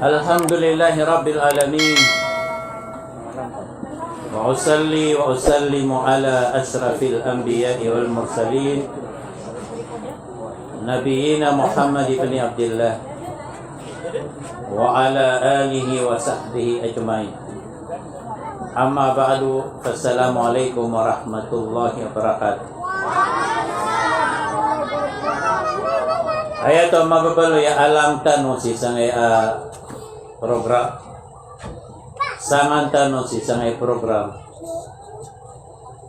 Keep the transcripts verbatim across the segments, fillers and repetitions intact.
Alhamdulillahi Rabbil Alamin. Wa usalli wa usallimu ala ashrafil anbiya'i wal mursalin. Nabiyyina Muhammad ibn Abdillah. Wa ala alihi wa sahbihi ajma'in. Amma ba'du, assalamu alaikum warahmatullahi wabarakatuh. Aya oto a mababaloy a alang tano sii sangkai a program. Sangan tano sii sangkai a program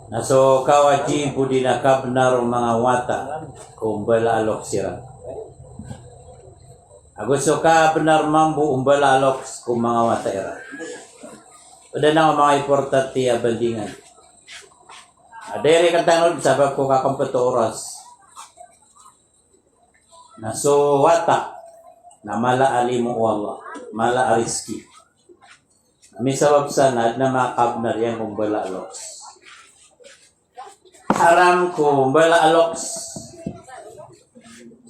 na so kawajib o di na kabnar o manga wata ko mbala a loks iran. Ago so kabnar mambo o mbala a loks ko manga wata iran. Pd anan o manga importante a bandingan. Aya di rktano sabap ko kakmpt o oras. Na so wata na mala a limo o Allah, mala a rizki. Misabap san na adn a manga kabnar iyan ko mbala a loks. Haram ko mbala a loks.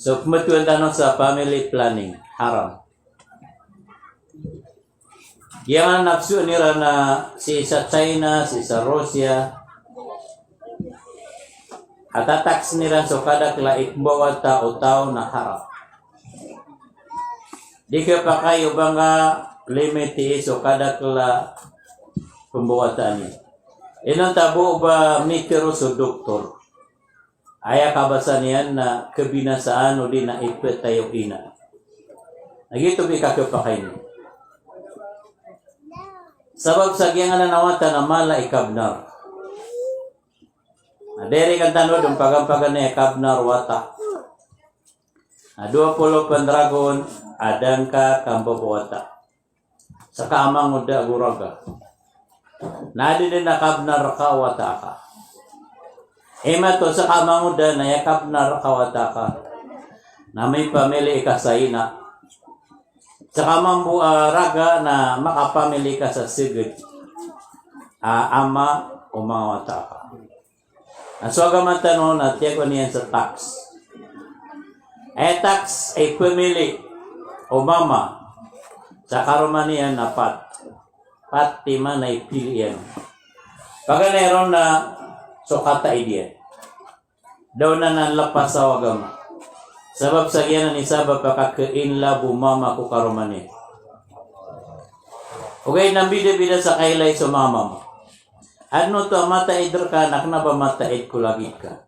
So pmbtowan tano sa family planning, haram. Giyangkanan a psoon iran a sii sa China, sii sa Russia, a tataksn iran so kadakl a ipmbawata o taw na haram. Di khapakay o ba nga limiti so kadakl a pmbawataan iyan. Inonta bo o ba mitero so doktor. Aya kabasa niyan na khabinasaan odi na ipatay o ina. Na giyoto bo i kakhapakay niyan. Sabap sa giyangkanan a wata na mala i kabnar. Na di rktano dn pagampagan i kabnar o wata. Na dowa polo pn ragon a da ngka kambabawata. Ska a mangoda ago raga. Na adn dn a kabnar rka o wata aka. Imanto ska a mangoda na aya kabnar rka o wata aka na mipamili ka sa ina. Ska mambo a raga na makapamili ka sa sgd a ama o manga wata aka. Na so agama tano na tiyagoan iyan sa tax. Aya tax a ipamili o mama sa karoma niyan na pat. Pat i maana i pili iyan. Paganay ron na so kataid iyan. Da on anan lpasa o agama. Sabap sa giyanan i sabap a kakainlove o mama ko karoma niyan. Ogaid na mbidabida sa kailay so manga mama. Adn oto a mataid rka na kna ba mataid ko lagid ka.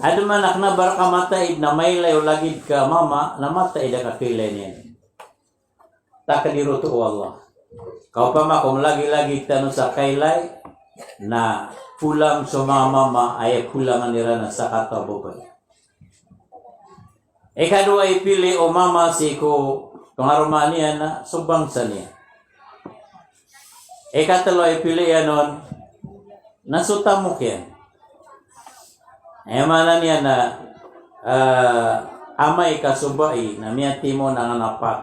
Adn man a kna ba rka mataid na mailay o lagid ka a mama na mataid a kakailay niyan. Takdir oto o Allah. Ka opama ko mlagilagid tano sa kailay na polang so manga mama, aya polangan iran na sakataw a babay. Ikadowa a ipili o mama sii ko pangaroma niyan na so bangsa niyan. Ikatlo a ipili iyan on na so tamok iyan. Aya maana niyan na, ah, amay ka so bai na miyatimo na ngka na pat.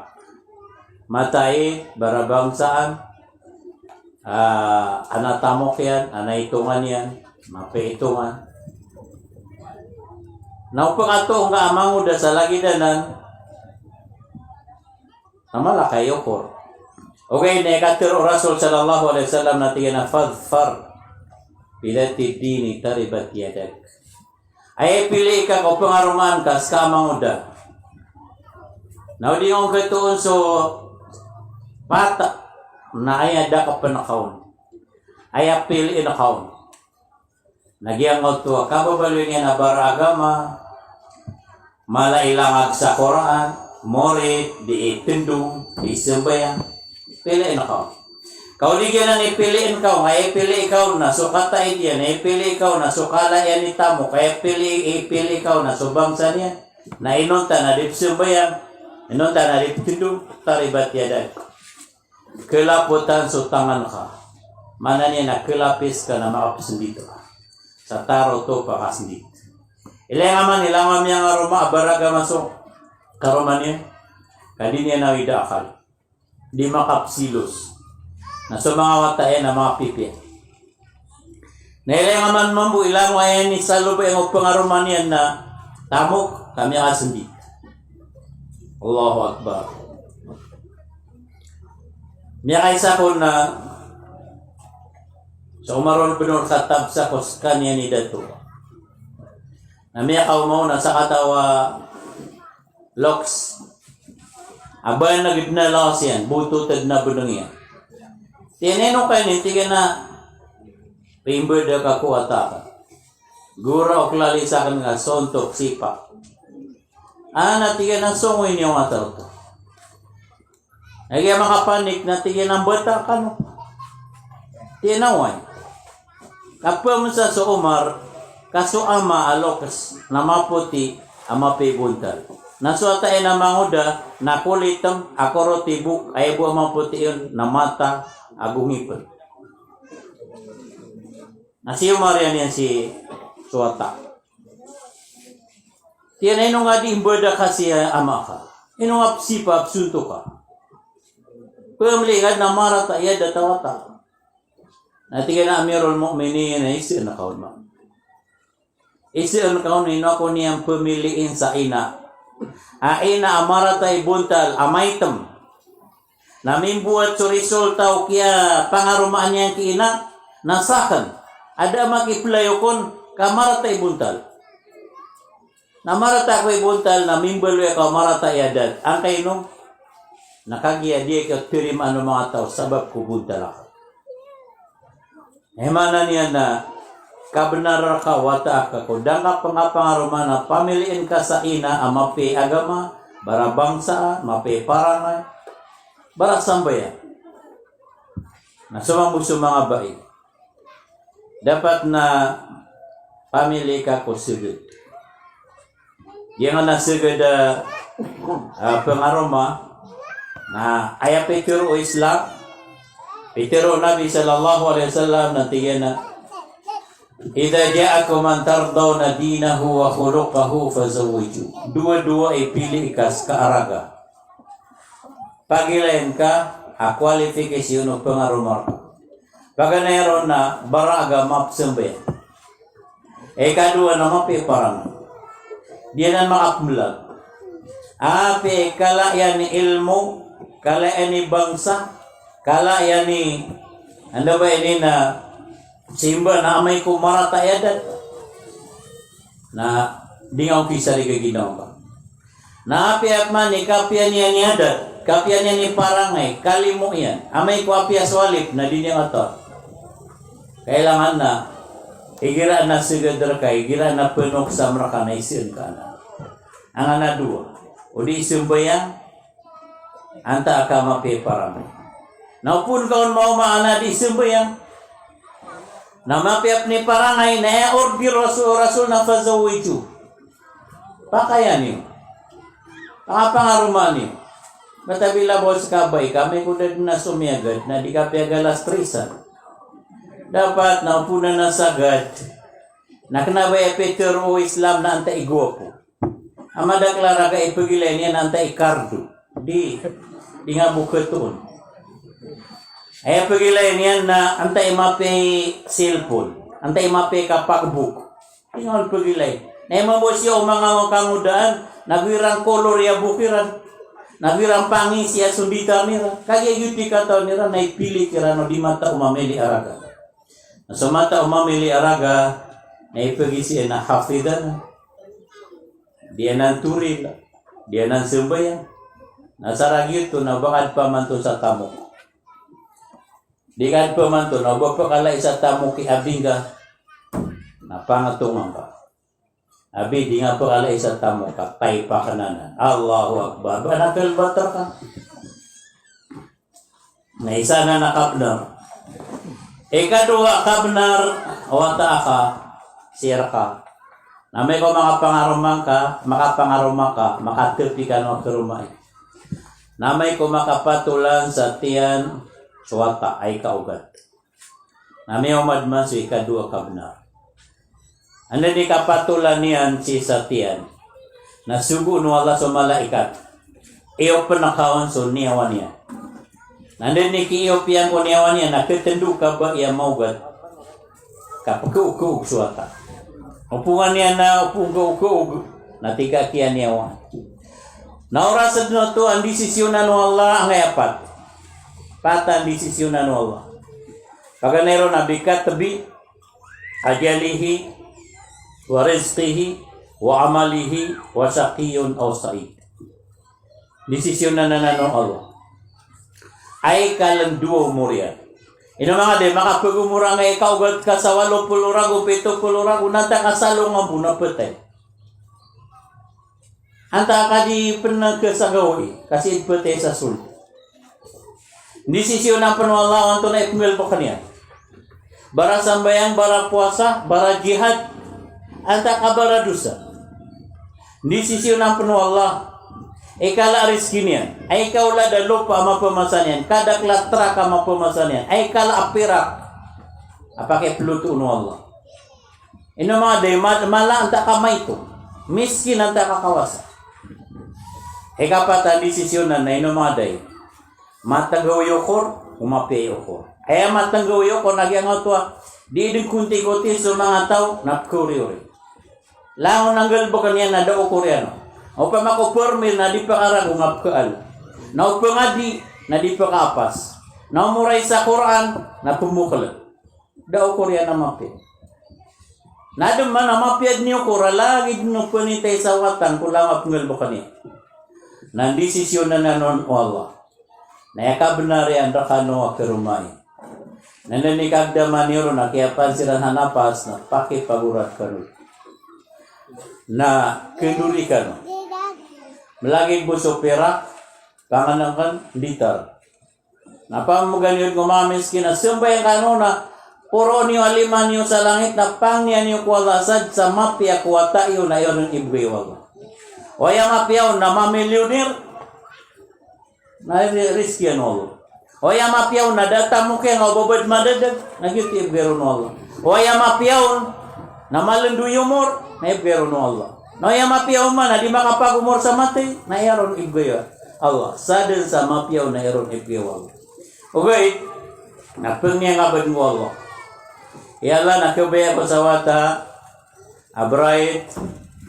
Mataid, barabangsaan, ah, ana tamok iyan, ana itongan iyan, mapaitongan. Na opama ka oto ngka a mangoda sa lagid anan, na mala ka iyokor. Ogaid na ikatharo o Rasul sallallahu alaihi wasallam na tig iyan a, "Fadhfar bidhatid dini taribat yadak." Aya ipili ka ko pangaromaan ka ska a mangoda. Na o di ngka khatoon so pat na aya da ka pn kaon. Aya piliin kaon. Na giyangkoto a kababaloy niyan a baragama, mala i langag sa Qur'an, morit, di itndong, di sambayang, piliin kaon. Ka o di giyanan i piliin kaon, aya ipili kaon na so kataid iyan, aya ipili kaon na so kala iyan i tamok, aya ipili, ipili kaon na so bangsa niyan. Na inonta na di psambayang, inonta na di ptndong, taribat yadak. Kalapotan so tangan ka. Maana niyan na kalapis ka na makapsndit ka sa tarot o pakasndit. Ilay nga man, ilay nga miyanga roma a baragama so karoma niyan. Ka di niyan awida akal. Di makapsilos. Na so manga wata iyan na makapipiya. Na ilay nga man mambo, ilay nga iyan i sa loba iyan o pangaroma niyan na tamok, ka miyakasndit. Allahu Akbar. Miyakaisa kon a so Umar bin Khattab sa ko skaniyan i dato. Na miyakaoma on a sakataw a loks a banag dn a lawas iyan, botot dn a bnng iyan. Tig iyan a ino ka ini, tig iyan a pimbda ka ko wata akn. Gora o klali sakn ka sontok sipa. Ana, tig iyan a songowi niyo wata oto. Lagid a makapanik na tig iyan a mbata kano. Tig iyan a oway. Kapamsa so Umar, ka so ama a loks na mapoti a mapiya i bontal. Na so wata iyan a mangoda na kolitm a korot i bok, aya bo a mapoti iyan na mata ago ngipn. Na si Umar iyan, iyan si so wata. Tig iyan a ino nga di mbada ka si ama ka? Ino nga psipa, psontok ka? Pmili ngka dn a marata i adat a wata. Na tig iyan a Amirul Mu'minin, na isn ka on ma. Isn ka on, ino ako niyan pmiliin sa ina. A ina a marata i bontal, a maitm. Na mimbowat so resulta o kiyapangaromaan iyan ki ina, na sakn. A da a makiplay okon ka marata i bontal. Na marata ako i bontal, na mimbaloy ako a marata i adat. Angkaino? Na kagiya di ako tarimaan o manga taw sabap ko bontal ako. Aya maana niyan na kabnar ka o wata aka ko da ngka pngapangaroma na pamiliin ka sa ina a mapiya i agama, bara bangsa, mapiya i parangay, bara sambayang. Na so mambo so manga bai, dapat na pamili ka ko sgd. Giyangkanan a sgd a, a, pngaroma, na aya pitharo o Islam, pitharo o Nabi sallallahu alaihi wasallam na tig iyan a, "Idha ja'akum man tardawna dinahu wa khuluquhu fazawwijuh." Dowa-dowa i pili ka ska a raga. Pagilayn ka a qualification o pngaroma rka. Paganay ron na baraga, mapsambayang. Ikadowa na mapiya i parangay. Di anan makapmlag. Apiya i kala iyan i ilmo, kala iyan i bangsa, kala iyan i, anda ba ini na simba na amay ko marata i adat. Na di nga okisari ka ginawa ka. Na apiya pman i kapiya niyan i adat, kapiya niyan i parangay, kalimo iyan. Amay ko apiya so alip na di niyan katawan. Kailangan na igira na sgd rka, igira na pnoksam rka na isn ka anan. Angkanan a dowa. O di sambayang, antaa ka mapiya i parangay. Na opama ka on maoma a di sambayang, na mapiya pn i parangay, na aya order o Rasul, Rasul na fazawwijuh. Pakaya niyo. Pakapangaroma niyo. Matabila bo ska a bai ka, amay ko da dn a somiyagad, na di kapiya galastrisan. Dapat na opama na sagad. Na kna ba aya pitharo o Islam na antaa i gwapo. A madakl a raga i pagilay niyan antaa i kardo. Di, di nga bo khatoon. Aya pagilay niyan na antaa i mapiya i cellphone, antaa i mapiya i kapakbok. Di nga on pagilay. Na aya mambo siya o manga kangodaan, na go iran kolor i bok iran. Na go iran pangisi a sonditan iran. Kagiya giyoto i katawan iran, na ipili kiran o di mataan o mamili a raga. Na so mataan o mamili a raga, na ipagisi iyan a hafidh anan. Di anan toril, di anan sambayang. Na sa raga giyoto na ba kadn pamanto sa tamok. Di kadn pamanto na ba pkhalai sa tamok i abi ngka. Na pangatongan ka. Abi, di nga pkhalai sa tamok ka, taypa ka anan. Allahu Akbar. Ba na kalbat rka. Na isa anan a kabnar. Ikadowa a kabnar o wata aka, sii rka. Na amay ko makapangaroma ka, makapangaroma ka, makatpi ka o karoma iyan. Na amay ko makapatolan sa tiyan so wata a ikaogat. Na miyaoma dn man so ikadowa a kabnar. Anda i kapatolan iyan sii sa tiyan, na sogoon o Allah so malaikat. Iyopn ka on so niyawa niyan. Na anda i kiiyop iyan ko niyawa niyan, na ktndo ka ba iyan maogat. Ka pkaogaog so wata. Opama niyan na opama kaogaog, na tig ka kiya niyawa. Na oras dn oto a ndisisyonan o Allah angkaya pat. Patan disisyonan o Allah. Paganay ron a bikatbi ajalihi wa rizqihi wa amalihi wa shaqiyyun aw sa'id. Disisyonan anan o Allah. Ay kalandowa o omor iyan. Ino manga day, makapagomor angkai ka ogat ka sa walo polo ragon, pito polo ragon, na antaa ka sa alongan bo na phatay. Antaa ka di pn kasagawai, ka sii phatay sa sold. Disisyonan pn o Allah o antonaa i pnggalbkn iyan. Bara sambayang, bara powasa, bara jihad, antaa ka bara dosa. Disisyonan pn o Allah i kala a rizki niyan, ay kala a lopa a mapamasa niyan, kadakl a trak a mapamasa niyan, ay kala a pirak a pakiplotoon o Allah. Ino manga day, ma-, mala antaa ka maito, miskin antaa ka kawasa. Ikapat a disisyonan na ino manga day, matnggaw i okor o mapiya i okor. Aya matnggaw i okor na giyangkoto a di dn konti-konti so manga taw na pkhaoriori. Langon a nggalbkn iyan na da okor iyan on. Opama ko permit na di pkharagong a pkhaal. Na o pngadi na di pkhaapas. Na o moray sa Qur'an na pmokl. Da okor iyan a mapiya. Na adn man a mapiya dn i okor a lagid o pnitay sa watang ko langon a pnggalbkn iyan. Na disisyonan anan o Allah. Na aya kabnar iyan rkano a karoma iyan. Na anda i kagdama niyo ron a kiyapansiran a napas na pakipagorad kano. Na kndori kano. Mlagid bo so pirak, pangnngkn, litar. Na pamamgan iyo dn ko manga miskin na sambayang kano na poroon iyo a lima niyo sa langit na pangnian iyo ko Allah sa, sa mapiya ko wata iyo na iyo dn ibgay o Allah. O aya mapiya on na mamilyoner, na ri-, rizki iyan o Allah. O aya mapiya on na da a tamok iyan a o babad madadg, na giyoto i ibgay ron o Allah. O aya mapiya on na malndo i omor, na ibgay ron o Allah. Na o aya mapiya on man na di makapagomor sa matay, na iya ron ibgay o Allah. Sadn sa mapiya on na iya ron ibgay o Allah. Ogaid na pangni a ngka bad ko Allah. Ya Allah, na kabaya ako sa wata a bright,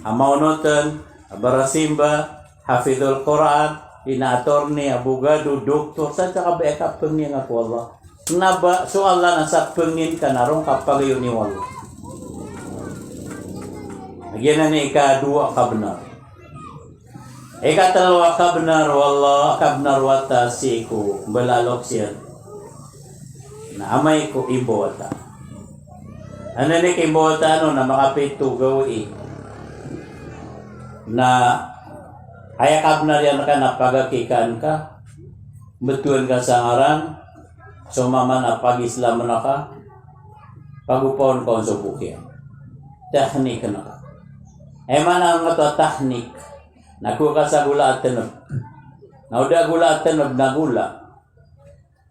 a maonotn, a barasimba, hafidhul Qur'an, ina attorney, abogado, doktor, sa kabaya ka pangni a ngka ko Allah. Kna ba so Allah na sa pangnin ka na roo ngka pagayon i Allah. Giyanan i ikadowa a kabnar. Ikatlo a kabnar o Allah, a kabnar o wata sii ko mbala a loks iyan na amay ko imbawata. Anda i kimbawata on na makapito gawii. Na aya kabnar iyan rka na pagakikaan ka, mbtowan ka sa ngaran, so mama na pagislamn ka, pagopaon ka on so bok iyan. Tahnik ka. Aya maana angkoto a tahnik na kowa ka sa gola a tnb. Na o da gola a tnb na gola.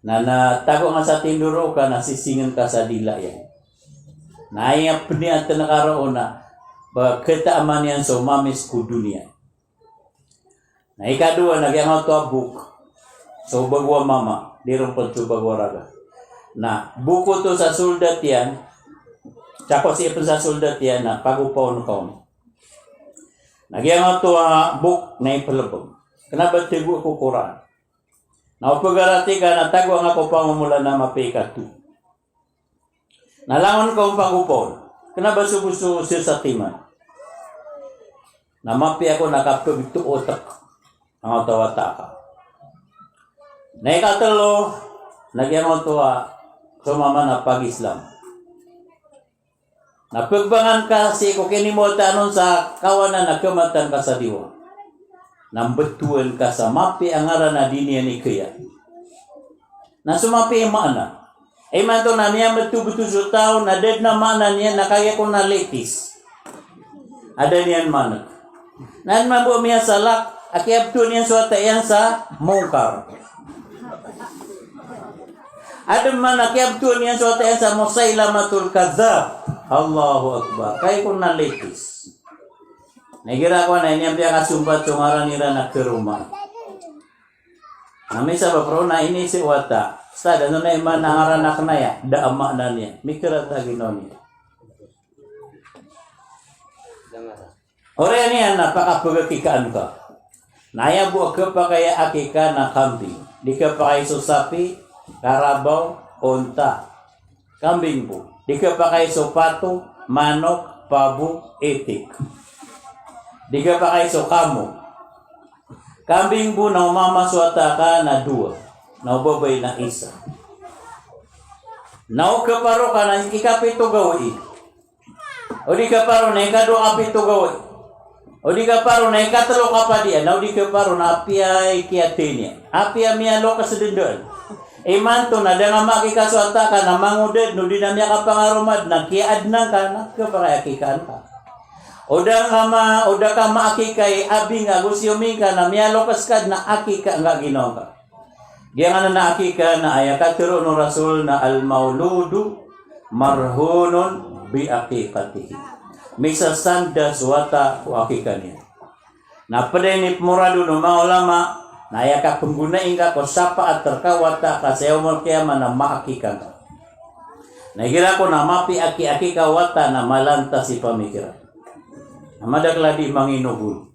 Na, na tago nga sa tindoro ka na sisingn ka sa dila iyan. Na aya pniyatn ka roo na pkhataman iyan so mamis ko doniya. Na ikadowa na giyangkoto a bok. So bago a mama, di ron pd so bago a raga. Na bok oto sa soldat iyan, sa ko sii pn sa soldat iyan na pagopaon ka on. Na giyangkoto a bok na iphlbng. Kna ba tago ko Qur'an. Na o pgarati ka na tago nga ko pamomola na mapiya i kato. Na langon ka on pagopaon. Kna ba so bo so sir sa timan. Na mapiya ko na kapagto otak angkoto a wata ka. Na ikatlo, na giyangkoto a so mama na pagislam. Na pgbangan ka sii ko kinimbawataan on sa kawanan a kmatan ka sa diwang. Na mbtowan ka sa mapiya a ngaran a di niyan ikaya. Na so mapiya i maana. Imanto na miyambtobto so taw na da dn a maana niyan na kagiya kon a litis. A da niyan maana. Na mambo a miyasalak a kiyabtowan iyan so wata iyan sa Mongkar. Adn man a kiyabtowan iyan so wata iyan sa Musailamatul Kadhab. Allahu Akbar. Kagiya kon a litis. Na igira ko na ini a piyakasompat so ngaran iran a karoma. Na misabap roo na ini si wata. Sa da no na iman a ngaran a kna aya, da a maana niyan. Mikira ta ginawa niyan. Oriyan iyan na pakapagakikaan ka. Na aya bo a kapakay a akika na kambing. Di kapakay so sapi, Karabaw, onta, kambing bo. Di khapakay so pato, manok, pabo, itik. Di khapakay so kamo. Kambing bo na o mama so wata ka na dowa, na o babay na isa. Na o khaparo ka na ikapito gawii. O di khaparo na ikadowa kapito gawii. O di khaparo na ikatelo kapadian. Na o di khaparo na apiya i kiyathay niyan. Apiya miyalokes den daan. Imanto na da nga maakika so wata ka na mangoda den, o di na miyakapangaroma den na kiyaadna ngka na khapakay akikaan ka. O da nga ma-, o da ka maakika i abing ago si omi ngka na miyalokes ka den na akika ngka ginawa ngka. Giyanan a akika na aya katharo o Rasul na al-mawludu marhunun bi aqiqatihi. Misasanda so wata ko akika niyan. Na ped a inipmorad on o manga ulama, na aya kapenggonai ngka ko sapaat rka o wata ka sa yawmal qiyamah na maakika ngka. Na igira kon a mapiya i akiakika o wata na malantas i pamikiran. Na madakel a di manginogol.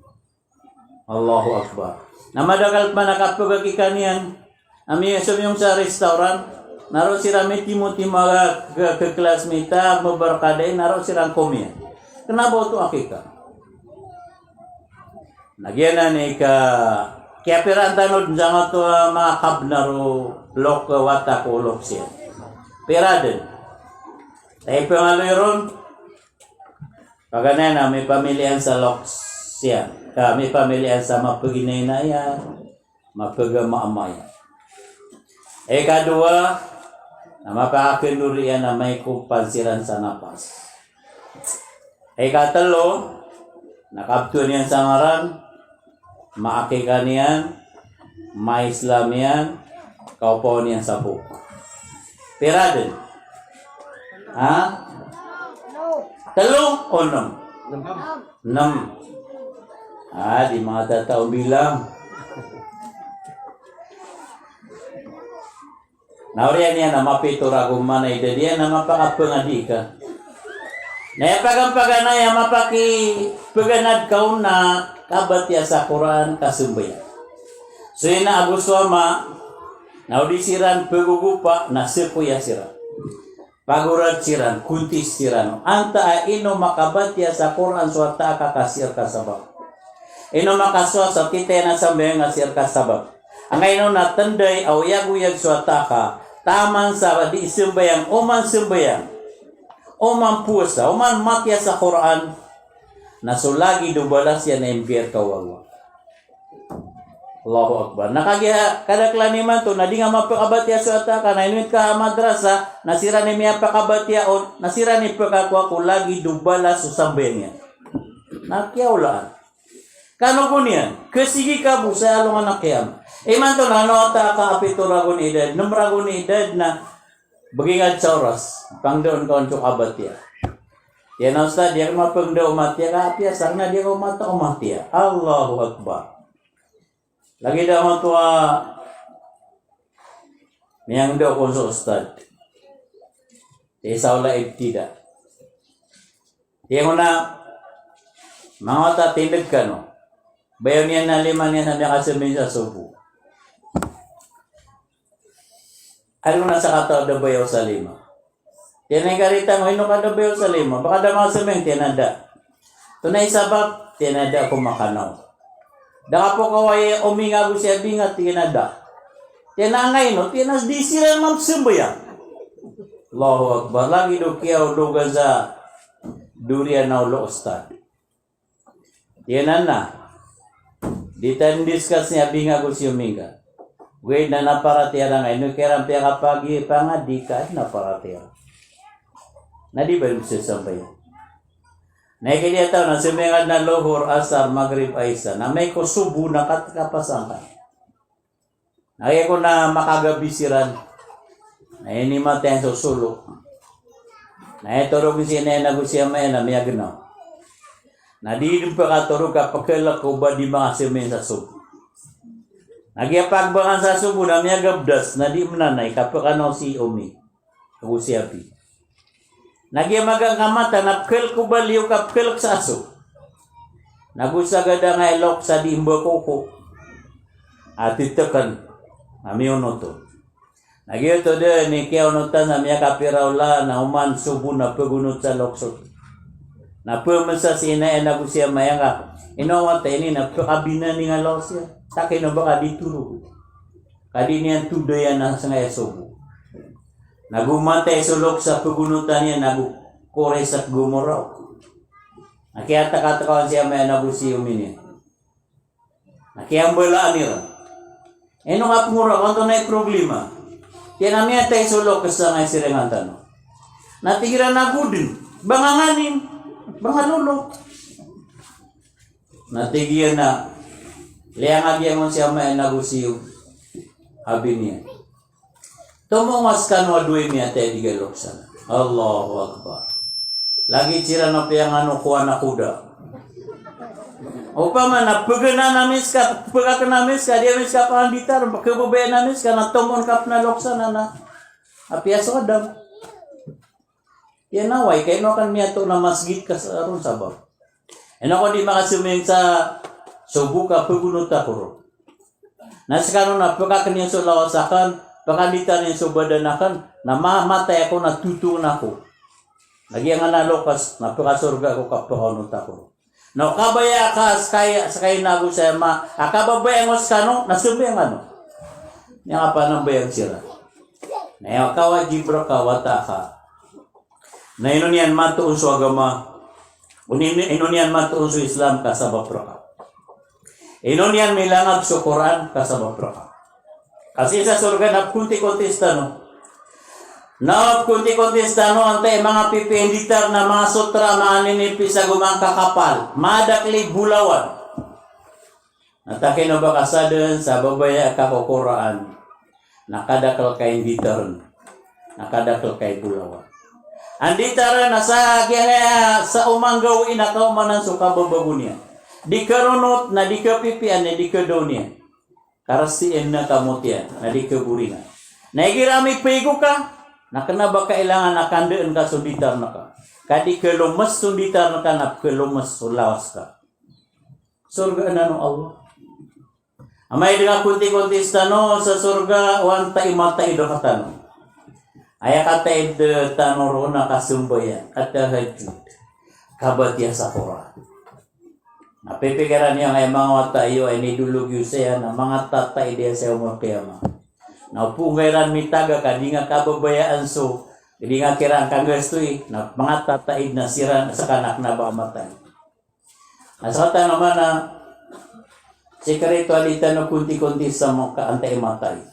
Allahu Akbar. Na madakel pman a kapegakika niyan. Na miya-, somiyong sa restaurant, na roo siran mitimotimo a ke-, ke-, classmate a mebarkada i, na roo siran komiyan. Kena ba oto akika. Na giyanan i ka, kiyapiraan tano den sangkoto a manga kabnar o loks, wata ko loks iyan. Pira den. Taw i pengaloy ron, paganay na mipamilian sa loks iyan, ka mipamilian sa mapeginay na iyan, mapegamaama iyan. Ikadowa, na mapakakendori iyan a maikopan siran sa napas. Ikatelo, na kabtowan iyan sa ngaran, maakika niyan, ma-Islam iyan, kaopawan iyan sa poka. Pira den? Ha? Telo o nem? Nem. Ah, di manga tataw bilang. Na oriyan iyan a mapito ragon man a idad iyan a mapakapengadi ka. Na aya paganpaganay a mapakipeganad ka on na kabatiya sa Qur'an, kasambayang. So ina ago so ama, na o di siran pegogopa na sekoya siran. Pagorad siran, kontis siran. Antaa ino makabatiya sa Qur'an so wata aka ka sii rka sabap. Ino makasowa sa titaya na sambayang a sii rka sabap. Angkaino na tendai a oyagoyag so wata aka, taman sa di sambayang, oman sambayang, oman powasa, oman matiya sa Qur'an, na so lagid o balas iyan na imbiyar ka o Allah. Allahu Akbar. Na kagiya kadaklan imanto na di nga mapakabatiya so wata aka, na inowit ka a madrasa, na siran i miyapakabatiya on, na siran i pekakowa ko lagid o balas o sambayang iyan. Na kiyaolaan. Kano kon iyan, kesigi ka bo sa alongan a qiyamah. Imanto na ano wata aka a pito ragon i idad, nem ragon i idad na begi ngka sa oras, pangdaon ka on so kabatiya. Tiyan a ustad, di ako mapengdao matiya ka, apiya sa kena di ako mata o matiya. Allahu Akbar. Lagid a matoa miyangdao kon so ustad. Tiyan sa ola ibtida. Tiyan ko na manga wata tindeg kano. Bayaw niyan na lima niyan na miyakasambayang sa sobo. Adi ko na sakataw a da bayaw sa lima. Tiyan a ikaritang, ino ka da bayaw sa lima? Ba ka da makasambayang? Tiyan a da. Tonaa i sabap? Tiyan a da ako makanaw. Da ka pokawaya i omi nga ago si abi nga? Tiyan a da. Tiyan a angkaino? Tiyan a di siran mamsambayang. Allahu Akbar. Lagid o kiyaologan sa doriyan a olo o ustad. Tiyan a na. Di tano discuss ni abi nga ago si omi nga. Ogaid na na paratiyaya nga, ino kiran piyakapagi pangadi ka na paratiyaya. Na di ba misasambayang? Na ikidi a taw na sambayang na Lohor, Asar, Magrib, Isa. Na amay ko Sobo na kat-, kapasan ka. Na aya ko na makagabi siran. Na aya ni matayan so solo. Na aya torog si inay na go si amay na miyagnaw. Na di den pekatorog ka pekelek ko ba di manga sambayang sa Sobo. Na giya pagbangan sa Sobo na miyagabdas, na di menanay ka pekanaw si omi ago si abi. Na giya maga ngka mata na pekelek ko ba liyo ka pekelek sa aso. Na go sagad angkai a loks a di mbakoko a titeken a miyonoto. Na giyoto dn i kiyaonotan sa miyakapira olan na oman sobo na pagonot sa lokes oto. Na pemesa si ina iyan ago si ama iyan ka, ino a wata ini na pekabinan iyan a lokes iyan. Takino ba ka di toro. Ka di niyan todayan a sangkaya sobo. Na go matay so lokes a pagonotan iyan na go kori sa gomoraw. Na kiyatekatekawan si ama iyan ago si omi niyan. Na kiyambalaan iran. Ino ka pengora, antonaa i problema? Tig iyan a miyatay so lokes a sangkaya siringan tano. Na tig iran a go dn, ba nga nganin, ba nga lolo. Na tig iyan a, liyangag iyan on si ama iyan ago si abi niyan. Tomo nga sekano a dowa i miyatay a di galok sana. Allahu Akbar. Lagid siran a piyangano ko anak oda. Opama na pegenan ami seka, pegakn ami seka, di ami seka panganditar, kebabayaan ami seka, na tomo ka pen a lokes anan a apiya so adam. Tig iyan a oway, ka ino aken miyatoon a masgit ka sa ron sabap. Ino aken di makasembayang sa sobo ka pagonot ako ron. Na sekano na pekakn iyan so lawas aken, pekanditar iyan so badan aken, na mamatay ako na totoon ako. Na giyangkanan a lokes, na pekasorga ako ka pekaonot ako ron. Na o kabaya ka sekaya, sekaya ina ago sekaya ama, a kababaya ngo sekano, na sembayang kano. Miyakapanambayang siran. Na aya kawajib reka a wata ka. Na ino niyan matoon so agama, o ino niyan matoon so Islam ka sabap reka. Ino niyan milangab so Qur'an ka sabap reka. Ka sii sa sorga na pekonti-konti tano. Na pekonti-konti tano antaa i manga pipiya i nditar na manga sotra, manga ninipis ago manga kakapal. Manga dakl i bolawan. Na takino ba ka sa dn sa babaya ka ko Qur'an. Na kadakl ka i nditar. Na kadakl ka i bolawan. A nditar na sa giyangkaya sa oman gawii na kaomanan so kababago niyan. Di karonot, na di kapipiya, na di kadaw niyan. Karasii na kamotiyan, na di kaboringan. Na igira mipaigo ka, na kena ba kailangan a kandaan ka so nditar ka. Ka di kalomes so nditar ka, na kalomes so lawas ka. Sorga anan o Allah. Amay dn a konti-konti tano sa sorga o antaa i mataid rkatano. Aya kataid tano ron na kasambayang, katahajjud, kabatiya sa Qur'an. Na pipikiran iyo angkaya manga wata iyo a inidolog iyo saya na manga tataid iyan sa yawmal qiyamah. Na opama iran mitagak a di nga kababayaan so, di nga kiran kangastoi, na manga tataid na siran, seka na kena ba a mataid. Na sekatano man a sikreto a di tano konti-konti sa manga antaa i mataid.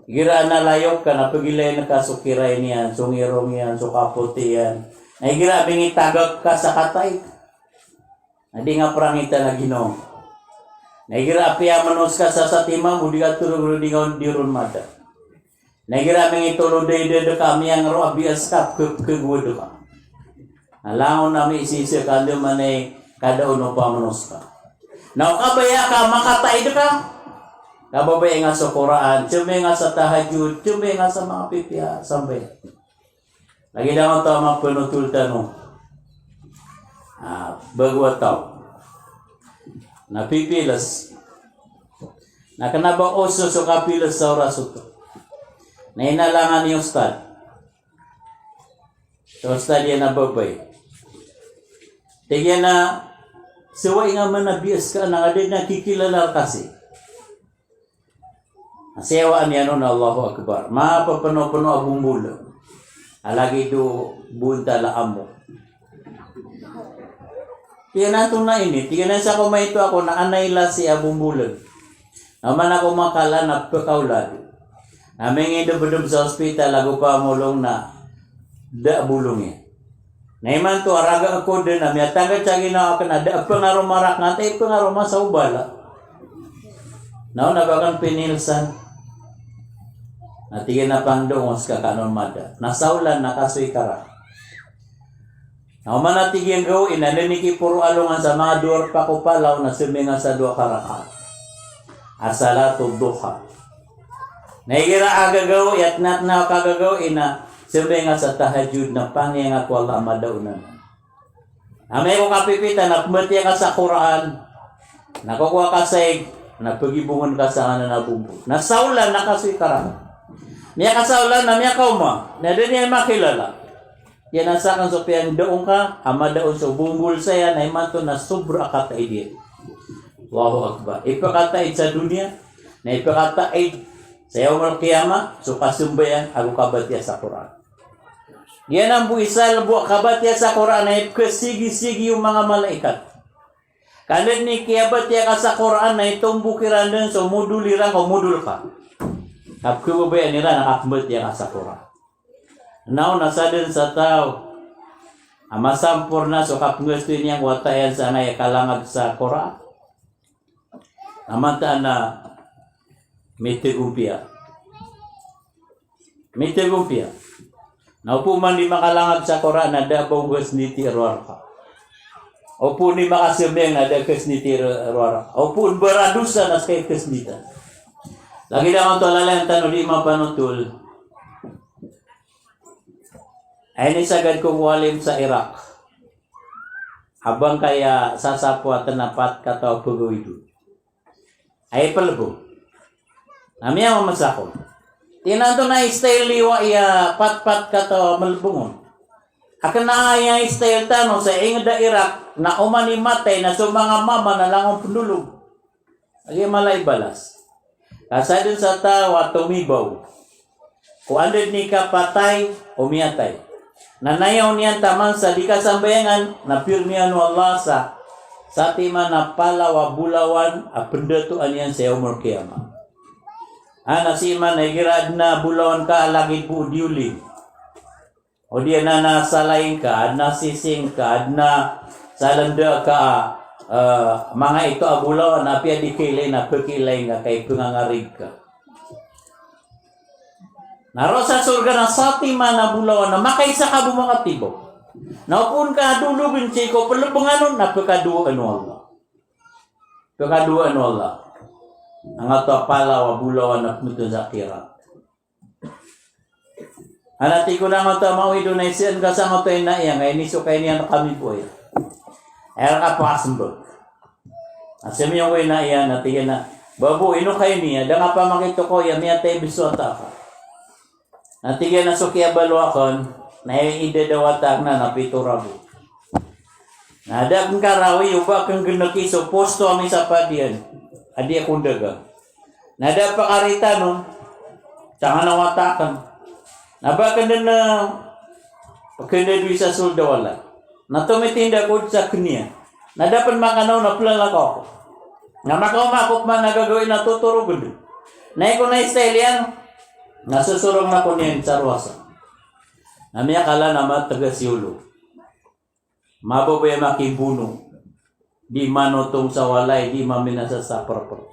Igira a nalayok ka na pegilayin ka so kiray niyan, so ngirong iyan, so kapoti iyan. Na igira a mingitagak ka sa kataid, na di nga perangitan a ginawa. Na igira a piyamanos ka sa satiman bo di ka torog ron, di nga on di ron mada. Na igira a mingitolod a idad ka, miyangaro a bias ka, pekegowad ka. Na langon ami sii sa kandamanay kada ono pamanos ka. Na o kabaya ka makataid ka, kababaya nga so Qur'an, sembayang nga sa tahajjud, sembayang nga sa manga pipiya sambayang. Lagid angkoto a mapenothol tano. Ah, bago a taw. Na pipiles. Na kena ba oso so kapiles sa oras oto. Na inalangan i ustad. So ustad iyan a babay. Tig iyan a, sawai nga man a bias ka na nga di na kikilala rka sii. Siyawaan iyan on a Allahu Akbar. Mapepeno-peno a bombolan. A lagid o bontal a amok. Tig iyan a antonaa ini, tig iyan a sako maito ako na anay lasi a bombolan. Na oman ako makala na pekaolad. Na mingidebedeb sa ospital ago pamolong na da a bolong iyan. Na imanto a raga ako den a miyatanggal sa ginawa aken a da a pengaroma raken antaa i pengaroma sa obala. Na o na ba aken pinilsan. Na tig iyan a pangdongo seka ka anon mada. Na saolan na kasoy ka raken. Na oman a tig iyan gawii na lenikiporo alongan sa manga dowa repak o palaw na sembayang sa dowa ka rakaat. A salatud duha. Na igira a gagawii, atnat na kagagawii na sembayang sa tahajjud na pangiyanga ko Allah a madaonan. Amay ko kapipita na pembatiya ka sa Qur'an, na kokowa ka sa ig, na pegibongen ka sa nganan a bombol. Na saolan na kasoy ka raken. Miyakasaolan na miyakaoma, na da niyan makilala. Iyan a sakn so piyangdaong ka a madaon so bonggol saya na imanto na sobra a kataid iyan. Allahu Akbar. Ipakataid sa doniya, na ipakataid sa Yawmal Qiyamah so kasambayang ago kabatiya sa Qur'an. Giyanan bo i salbo a kabatiya sa Qur'an na ipkasigisigi o manga malaikat. Ka anda dn i kiyabatiya ka sa Qur'an na itombok iran dn so modol iran ko modol ka. Ka pkhababayaan iran a kapmbatiya ka sa Qur'an. Na on na sadn sa taw a masamporna so kapnggastoy niyan ko wata iyan sangkai a kalangag sa Qur'an, na mataan a mitagompiya. Mitagompiya. Na opama di makalangag sa Qur'an na da a ba on kasnditi a rowar ka. Opama di makasambayang na da a kasnditi a rowar ka. Opama baradosa na ska i kasndita. Lagid angkoto a lalayon tano di mapanotol a inisagad ko alim sa Iraq a bangkay a sasapoatan a pat kataw a pagawid on. Ay palbong. Na miyamamasa ko. Tinanto na style iwa iya pat pat kataw a malbong on. Akn a iya style tano sa ingd a Iraq na oman i matay na so manga mama na langon pndolog. Agi mala i balas. Ka sadn sa taw a tomibaw ko anda dn i kapatay o miyatay. Na nayaw niyan taman sa di kasambayangan na pirmiyan o Allah sa satiman a palaw a bolawan a pndatoan iyan sa Yawmal Qiyamah. Ana siman a igira adn a bolawan ka a lagid bo o diyolin. O di adn a salay ngka, adn a sising ka, adn a salanda ka, eh, manga ito a bolawan, apiya di kailay na pkailay ngka, ka ipngangarig ka. Na roo sa sorga na satiman a bolawan, na makaisa ka bo makatibaw. Na opama ka dologn sii ko plbngan on, na pkadowaan o Allah. Pkadowaan o Allah. Angkoto a palaw a bolawan a pmbtowan sa akhirat. Ana tig o na angkoto a maoid on a isaan ka sangkoto a ina iyan, ka inisoka iyan a kami bo aya. Aya ka pakasmbag. Na samiyan ko ina iyan, na tig iyan a, "Babo, ino ka ini, a da ngka pamakitokawi a miyatay bs so wata ka." Na tig iyan a so kiyabaloy akn, na idada o wata akn na pito ragon. Na da akn karawi o ba akn gnki so posto a misapad iyan a di ako ndagang. Na da pakaritan on, sangkanan a wata akn. Na ba akn dn, eh, pkhandadowi sa sold a walay. Na tomitinda ako dn sa kniya. Na da pn makanaw na plalakaw ako. Na makaoma ako pman a gagawii na totorogn dn. Na iko na style iyan, na sosorong ako niyan sa rowasa. Na miyakala na matgas i olo. Mababaya makimbono. Di manotong sa walay, di maminasa sa prpr.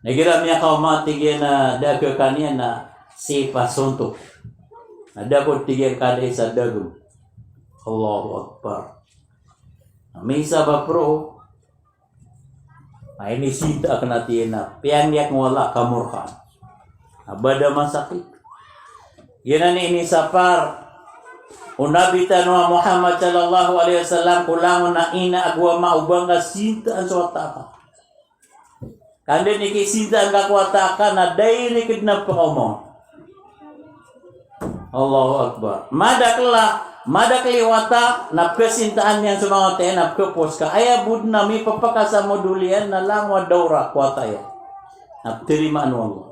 Na igira miyakaoma, tig iyan a da a khakan iyan na sii pasontok. Na da ko, tig iyan, kadai sa dagom. Allahu Akbar. Na miisabap roo, na inisinta akn a tig iyan a piyangni akn o Allah a kamorkaan. A ba da masakit. Giyanan i inisapar o Nabi tano a Muhammad sallallahu alaihi wasallam ko langon a ina ago ama o ba ngka sintaan so wata ka. Ka anda dn i kisintaan ka ko wata ka na direct dn a pkaoma on. Allahu Akbar. Madakl a, madakl i wata na pkasintaan iyan so manga wata iyan na pkapos ka. Aya bo dn a mipapakasama o doliyan na langon a dawra ko wata iyan. Na ptarimaan o Allah.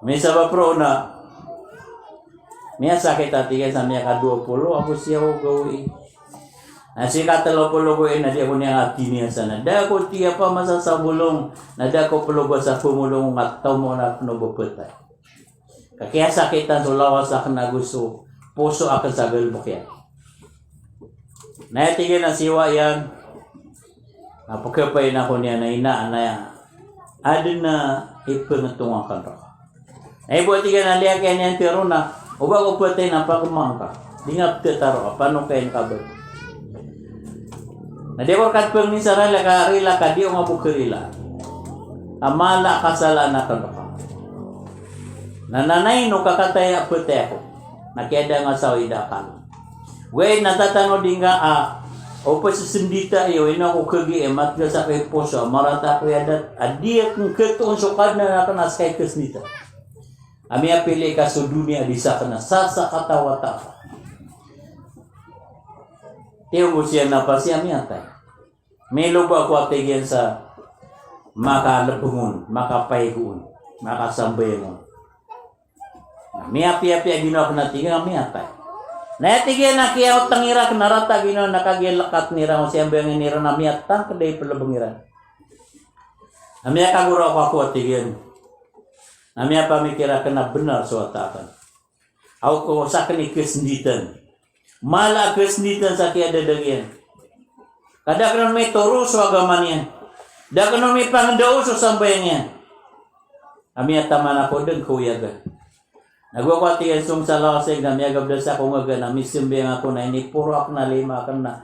Miisabap roo na miyasakit a tig iyan sa miyakadowa polo ako siyaw gawii. Na sii katlo polo gawii na di ako niyan katiniyasan. Na da ako tiya pamasa sa bolong, na da ako ploga sa pmolong, nga taw mo na pno bapatay. Ka kiyasakitan so lawas akn ago so poso akn sa galbk iyan. Na aya tig iyan a siwa iyan, na pkhapayin ako niyan a ina, na adn a ipngtong akn rka. Na ibo a tig iyan a liyakiyan iyan tiro na, o ba ko patay na pagmangka. Di nga ptataro ka, panokayan ka ba. Na di ako rka pngni sa rila ka, rila ka, di ako nga bo karila. Ka mala a kasalaan akn rka. Na nanay no ka kataya a patay ako. Na kiyada nga sawi da akal. Wai na tatanodi nga a, o pasasndita iyo, ino ako kagi e, matgas ako i poso, marata ako i adat, a di akn khatoon so Kadnan akn a ska i kasndita. a miyapili ka so doniya a di sakn a sasakataw a wata. Tiyo bo siyan na pasi a miyatay. Miloba ako a tig iyan sa makalbng on, makapaigo on, makasambayang on. Na miyapiyapiya ginawa akn a tig iyan a miyatay. Na aya tig iyan a kiyaotang iran kna rata ginawa na kagiya lkatn iran o sambayangn iran na miyatangkd a iphlbng iran. Na miyakagoraok ako a tig iyan. Na miyapamikir akn a bnar so wata akn. Aw ko sakn i kasnditan. Mala a kasnditan sa kiyadadag iyan. Ka da akn on mitoro so agama niyan. Da akn on mipangndao so sambayang iyan. A miyataman ako dn ko iyagan. Na go ako a tig iyan song sa lawasayg na miyagabdas ako ngaga na misambayang ako na iniporo akn a lima akn na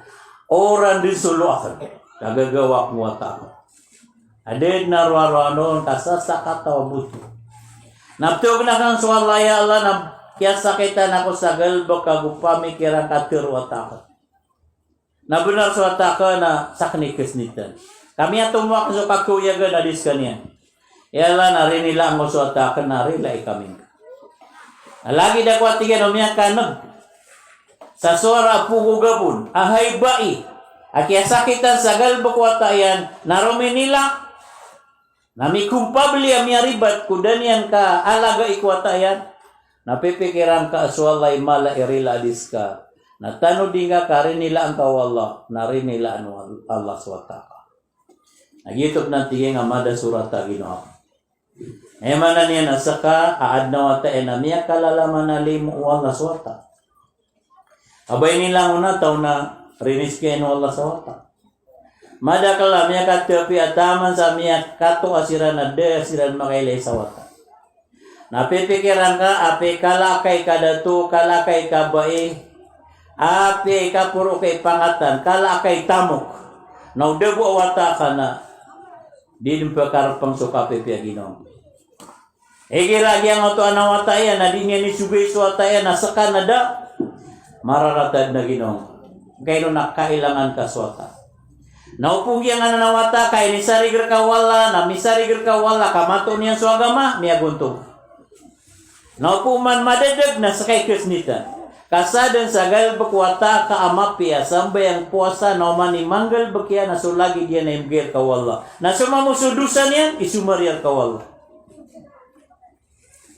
oran dn so lowa akn. Kagagawa akn o wata akn. A da dn a rowa-rowa on ka sasakataw a boto. Na ptharoon akn so Allah, ya Allah, na kiyasakitan ako sa galbk ago pamikiran ka tero o wata akn. Na bnar so wata akn na sakn i kasnditan. Ka miyatomo akn so kakaoyagan a di skaniyan. Ya Allah, na rinilaan ko so wata akn na rilai kami ngka. Na lagid ako a tig iyan o miyakan'g sa sowara a pogogapon a hay bai a kiyasakitan sa galbk o wata iyan na rominila. Na mikompabli a miyaribat ko da niyan kaalagai ko wata iyan. Na pipikiran ka a so Allah i mala i rila a di ska. Na tanodi ngka ka rinilaan ka o Allah, na rinilaan o Allah so wata ka. Na giyoto pn a tig iyan a mada so rata a ginawa. Aya maana niyan a ska a adn a wata iyan a miyakalalaman a limo o Allah so wata. A ba inilaan on a taw na rinizki iyan o Allah sa wata. Madakl a miyakatapiya taman sa miyakatoa siran a da siran makailay sa wata. Na pipikiran ka a apiya i kalakay ka dato, kalakay ka bai, apiya i kaporo ka i pangatan, kalakay tamok. Na o da bo a wata ka na di dn pkarpng so kapipiya ginawa. Igira a giyangkoto a wata iyan na di niyan isogay so wata iyan na ska na da, mararata dn a ginawa. Ngkaino na kailangan ka so wata. Na opama giyangkanan a wata ka inisarig rka o Allah, na misarig rka o Allah, ka matoon iyan so agama, miyagontong. Na opama man madadag na ska i kasnditan. Ka sadn sa galbk o wata ka a mapiya, sambayang, powasa, na oman i manggalbk iyan na so lagid iyan a imbgay rka o Allah. Na so mambo so dosa niyan, isomariya rka o Allah.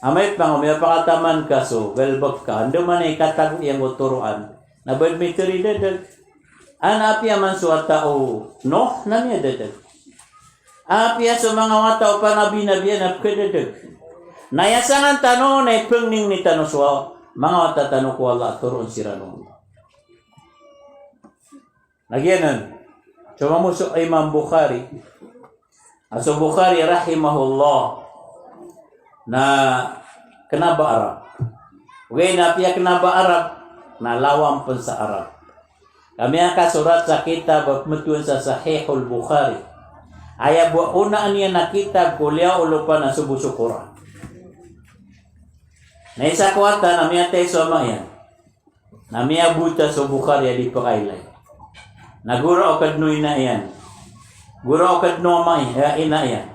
Amay pn o miyapakataman ka so galbk ka, andamanaya i katago iyan ko toroan, na ba dn mitharo i dadag. An apiya man so wata o Noah na miyadadag. Apiya so manga wata o panabi-nabian na pkhadadag. Na aya sangan tano na ipngningni tano so manga wata tano ko Allah a toroon siran o Allah. Na giyanan, so mambo so Imam Bukhari, a so Bukhari rahimahullah, na kna ba Arab. Ogaid na apiya kna ba Arab, na lawan pn sa Arab. Ka miyakasorat sa kitab a pmbtowan sa Sahihul Bukhari. Aya bo a onaan iyan a kitab ko liyawaw o lopa na so bo so Qur'an. Na isa ko wata na miyatay so ama iyan. Na miyabota so Bukhari a di pkailay. Na goraok dn o ina iyan. Goraok dn o ama iyan, ina iyan.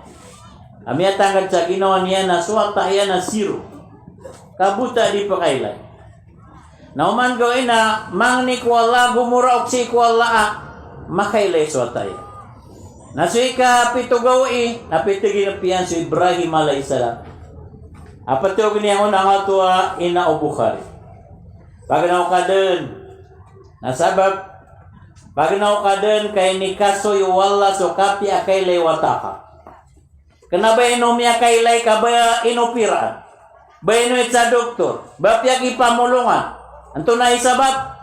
A miyatangkd sa ginawa niyan na so wata iyan na zero. Kabota a di pkailay. Na oman gawii na mangni ko Allah, gomoraok sii ko Allah a makailay so wata iyan. Na so ikapito gawii, na pitharo iyan so Ibrahim alayhis salam. A pitharo iyan on angkoto a ina o Bukhari. Pagnaw ka dn. Na sabap, pagnaw ka dn ka inikasoy o Allah so kapiya a kailay o wata ka. Kna ba ino miyakailay ka ba inopiraan, ba ino i sa doktor, ba piyakipamolongan. Antonaa i sabap?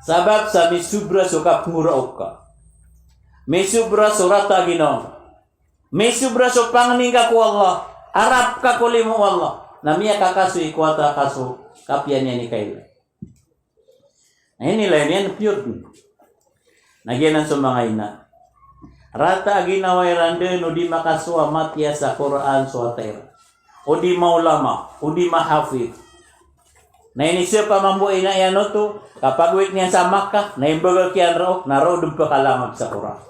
Sabap sa misobra so kapngoraok ka. Misobra so rata a ginawa ngka. Misobra so pangni ngka ko Allah. Arap ka ko limo o Allah. Na miyakakasoy ko wata ka so kapiya niyan i kailay. Na inilay niyan pure. Na giyanan so manga ina. Rata a ginawa iran dn o di makasowa, matiya sa Qur'an so wata iran. O di maulama, o di mahafidh. Na inisapa mambo o ina iyan oto, ka pagowit niyan sa Makkah, na imbagak iyan roo, na roo dn pkalangag sa Qur'an.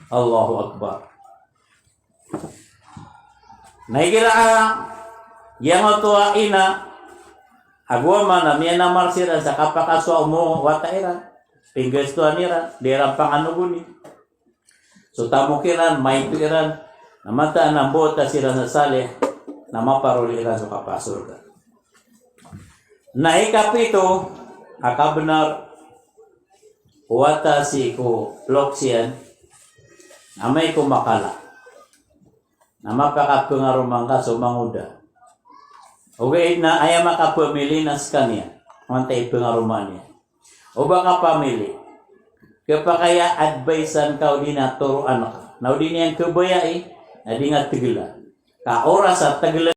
Allahu Akbar. Na igira a Giyangkoto a ina ago ama na miyanamar siran sa kapakasowa o wata iran, pinggastoan iran, di iran panganogoni. So tamok iran, maito iran, na mataan a mbawata siran sa salih, na maparoli iran so kapasorga. Na ikapito a kabenar o wata sii ko loks iyan, na amay ko makala, na mapakapengaroma ngka so mangoda. Ogaid na aya makapamili na sekaniyan, antaa i pengaromaan iyan. O ba ka pamili, kepakay a advice-an ka odi na toroan ka, na o di niyan kebayai, na di nga tegela. Ka oras a tegela